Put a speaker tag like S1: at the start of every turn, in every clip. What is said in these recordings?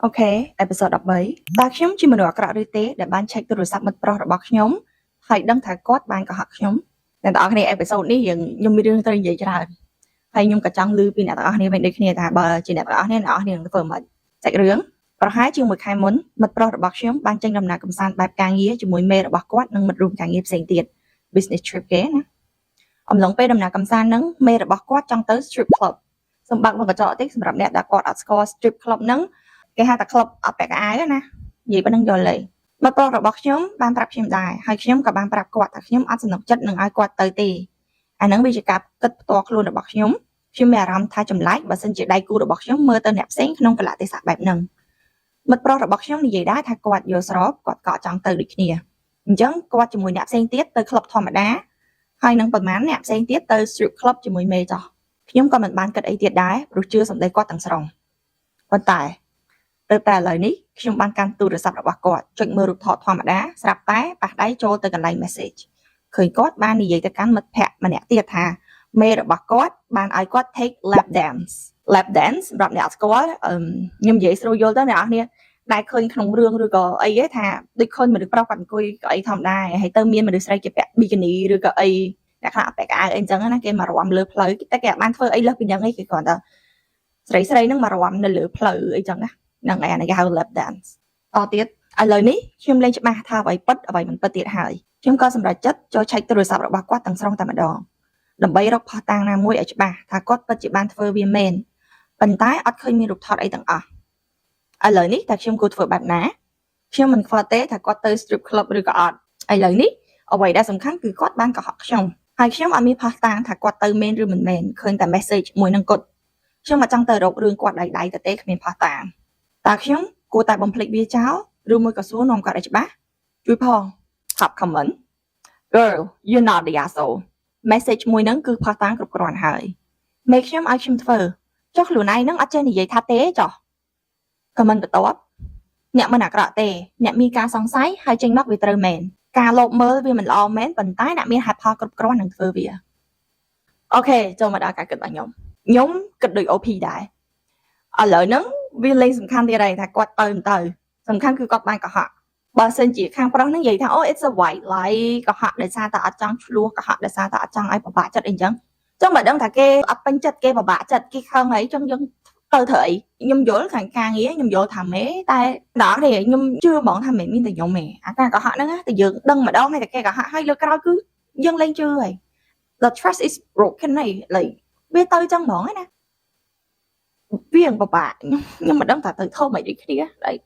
S1: Okay, episode 13តើខ្ញុំជាមនុស្សអាក្រក់ឬទេដែលបានឆែកទូរស័ព្ទមិត្តប្រុសរបស់ខ្ញុំហើយដឹងថាគាត់បានកុហកខ្ញុំអ្នកទាំងអស់គ្នា episode នេះយើងខ្ញុំមានរឿងត្រូវនិយាយច្រើនហើយខ្ញុំក៏ចង់ឮពីអ្នកទាំងអស់គ្នាវិញដូចគ្នាថាបើជាអ្នកទាំងអស់គ្នាអ្នកទាំងអស់គ្នានឹងធ្វើម៉េចសាច់រឿងប្រហែលជាមួយខែមុនមិត្តប្រុសរបស់ខ្ញុំបានចេញដំណើរកម្សាន្តបែបការងារជាមួយមេរបស់គាត់និងមិត្តរួមការងារផ្សេងទៀត business trip គេណាអំឡុងពេលដំណើរកម្សាន្តហ្នឹងមេរបស់គាត់ចង់ទៅ strip club សូមបើកវង់ក្រចកតិចសម្រាប់អ្នកដែលគាត់អត់ស្គាល់ strip club ហ្នឹងគេហៅថា club អត់ពាក់ខោអាវណានិយាយប៉ុណ្ណឹងយល់ទេមិត្តប្រុសរបស់ខ្ញុំបានប្រាប់ខ្ញុំដែរហើយខ្ញុំក៏បានប្រាប់គាត់ថាខ្ញុំអត់សំណុកចិត្តនឹងឲ្យគាត់ទៅទេអាហ្នឹងវាជាការគិតផ្ទាល់ខ្លួនរបស់ខ្ញុំខ្ញុំមានអារម្មណ៍ថាចម្លែកបើសិនជាដៃគូរបស់ខ្ញុំមើលទៅអ្នកផ្សេងក្នុងកលៈទេសៈបែបហ្នឹងមិត្តប្រុសរបស់ខ្ញុំនិយាយដែរថាគាត់យល់ស្របគាត់ក៏ចង់ទៅដូចគ្នាអញ្ចឹងគាត់ជាមួយអ្នកផ្សេងទៀតទៅក្លឹបធម្មតាហើយនឹងប្រហែលអ្នកផ្សេងទៀតទៅ strip club ជាមួយមេចោះខ្ញុំក៏មិនបានគិតអីទៀតដែរព្រោះជឿសម្ដីគាត់ទាំងស្រុងប៉ុន្តែទៅតែឥឡូវនេះខ្ញុំបានកាន់ទូរស័ព្ទរបស់គាត់ចុចមើលរូបថតធម្មតាស្រាប់តែប៉ះដៃចូលទៅកន្លែង message ឃើញគាត់បាននិយាយទៅកាន់មិត្តភ័ក្តិម្នាក់ទៀតថាមេរបស់គាត់បានឲ្យគាត់ take lap dance. Lap dance សម្រាប់អ្នកអត់ស្គាល់អឺខ្ញុំនិយាយស្រួលយល់ទៅអ្នកនរគ្នាដែលឃើញក្នុងរឿងឬក៏អីទេថាដូចឃើញមនុស្សប្រុសគាត់អង្គុយកៅអីធម្មតាហើយទៅមានមនុស្សស្រីគេពាក់ប៊ីគីនីឬក៏អីអ្នកខ្លះអត់ពាក់ខោអាវអីអញ្ចឹងណាគេមករំលើផ្លូវតែគេអត់បានធ្វើអីលើសពីហ្នឹងឯងគេគ្រាន់តែស្រីស្រីហ្នឹងមករំនៅលើផ្លូវអីចឹងណាហ្នឹងឯងអានេះគេហៅ lap dance តទៀតឥឡូវនេះខ្ញុំលែងច្បាស់ថាអ្វីពិតអ្វីមិនពិតទៀតហើយខ្ញុំក៏សម្រេចចិត្តចូលឆែកទូរស័ព្ទរបស់គាត់ទាំងស្រុងតែម្ដងដើម្បីរកភស្តុតាងណាមួយឲ្យច្បាស់ថាគាត់ពិតជាបានធ្វើវាមែនប៉ុន្តែអត់ឃើញមានរូបថតអីទាំងអស់ឥឡូវនេះតើខ្ញុំគួរធ្វើបែបណាខ្ញុំមិនខ្វល់ទេថាគាត់ទៅ strip club ឬក៏អត់ឥឡូវនេះអ្វីដែលសំខាន់គឺគាត់បានកុហកខ្ញុំហើយខ្ញុំអត់មានភស្តុតាងថាគាត់ទៅមែនឬមិនមែនឃើញតែ message មួយនឹងគាត់ខ្ញុំមកចង់ទៅរករឿងគាត់ដៃដៃទៅទេគ្មានភស្តុតាងតើខ្ញុំគួរតែបំភ្លេចវាចោលឬមួយក៏សួរនាំគាត់ឲ្យច្បាស់ជួយផង Top comment: Girl, you're not the asshole. Message មួយហ្នឹងគឺភស្តុតាងគ្រប់គ្រាន់ហើយមេខ្ញុំឲ្យខ្ញុំធ្វើចុះខ្លួនឯងហ្នឹងអត់ចេះនិយាយថាទេចុះ comment បន្ទាប់អ្នកមិនអាក្រក់ទេអ្នកមានការសង្ស័យហើយចេញមកវាត្រូវមែនការលោភមើលវាមិនល្អមែនប៉ុន្តែអ្នកមានហេតុផលគ្រប់គ្រាន់នឹងធ្វើវាOkay ចូលមកដល់ការគិតរបស់ខ្ញុំខ្ញុំគិតដូច OP ដែរឥឡូវហ្នឹងវាលែងសំខាន់ទៀតហើយថាគាត់ទៅមិនទៅសំខាន់គឺគាត់បានកុហកបើសិនជាខាងប្រុសហ្នឹងនិយាយថាអូ it's a white lie កុហកដោយសារតែអត់ចង់ឆ្លោះកុហកដោយសារតែអត់ចង់ឲ្យពិបាកចិត្តអីចឹងចឹងបើដឹងថាគេអត់ពេញចិត្តគេពិបាកចិត្តគេខឹងអីចឹងយើងទៅធ្វើអីខ្ញុំយល់ខាងការងារខ្ញុំយល់ថាមេតែដល់នេះខ្ញុំជឿហ្មងថាមិនមានតែខ្ញុំទេអាការកុហកហ្នឹងតែយើងដឹងម្ដងហើយតែគេកុហកហើយលើក្រោយគឺយើងលែងជឿហើយ The trust is broken ហើយ like វាទៅចឹងហ្មងណាវាពិបាកខ្ញុំមិនដឹងថាទៅធ្វើម៉េចដូចគ្នា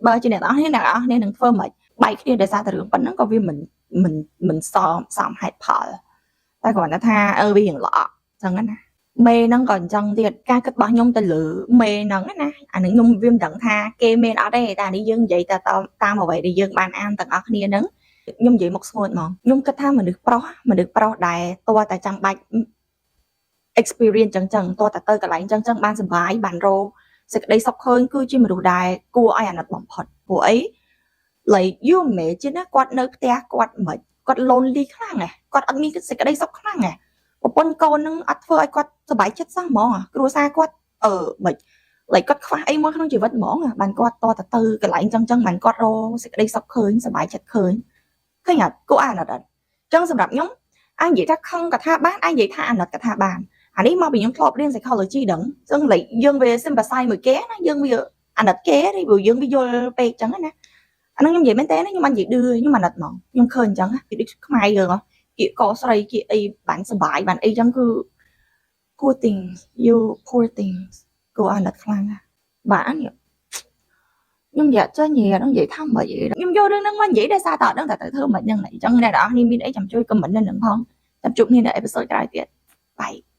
S1: បើជាអ្នកទាំងអស់គ្នាអ្នកទាំងអស់គ្នានឹងធ្វើម៉េចបែកគ្នាដោយសារតែរឿងប៉ុណ្ណឹងក៏វាមិនមិនមិនសមសមហេតុផលតែគ្រាន់តែថាអឺវារៀងល្អចឹងណាមេហ្នឹងក៏អញ្ចឹងទៀតការគិតរបស់ខ្ញុំទៅលើមេហ្នឹងណាអានេះខ្ញុំវាមិនដឹងថាគេមានអត់ទេតែនេះយើងនិយាយតែតាមអ្វីដែលយើងបានអានទាំងអស់គ្នាហ្នឹងខ្ញុំនិយាយមកស្ងួតហ្មងខ្ញុំគិតថាមនុស្សប្រុសមនុស្សប្រុសដែលតើតែចាំបាច់ experience ចឹងចឹងតើតែទៅកន្លែងចឹងចឹងបានសុបាយបានរកសេចក្តីសុខឃើញគឺជាមនុស្សដែលគួរឲ្យអាណិតបំផុតព្រោះអី like you imagine ណាគាត់នៅផ្ទះគាត់មិនគាត់ lonely ខ្លាំងហ៎គាត់អត់មានសេចក្តីសុខខ្លាំងហ៎ប្រពន្ធកូននឹងអត់ធ្វើឲ្យគាត់សប្បាយចិត្តសោះហ្មងគ្រួសារគាត់អឺមិន like គាត់ខ្វះអីមួយក្នុងជីវិតហ្មងបានគាត់តតែទៅកន្លែងចឹងចឹងបានគាត់រកសេចក្តីសុខឃើញសប្បាយចិត្តឃើញឃើញអត់គួរអាណិតអត់ចឹងសម្រាប់ខ្ញុំអញនិយាយថាខឹងក៏ថាបានអញនិយាយថាអាណិតក៏ថាបានអានេះមកពីខ្ញុំធ្លាប់រៀន psychology ដឹងចឹង like យើងវា sympathize មួយគេណាយើងវាអាណិតគេទេព្រោះយើងវាយល់ពេកចឹងណាអាហ្នឹងខ្ញុំនិយាយមែនតើខ្ញុំមិននិយាយឌឺខ្ញុំអាណិតហ្មងខ្ញុំឃើញអញ្ចឹងគេដូចខ្មែរយើងហ៎គៀកកស្រីគៀកអីបានសុបាយបានអីចឹងគឺ poor things, you poor things គួរអាណិតខ្លាំងណាស់បាទនេះខ្ញុំនិយាយចេះនិយាយហ្នឹងនិយាយថាម៉េចខ្ញុំយករឿងហ្នឹងមកនិយាយដោយសារតែអត់ដឹងថាទៅធ្វើម៉េចហ្នឹងអញ្ចឹងអ្នកនរគ្នាមានអីចាំជួយ comment នៅនឹងផងចាំជួបគ្នានៅ episode ក្រោយទៀត bye.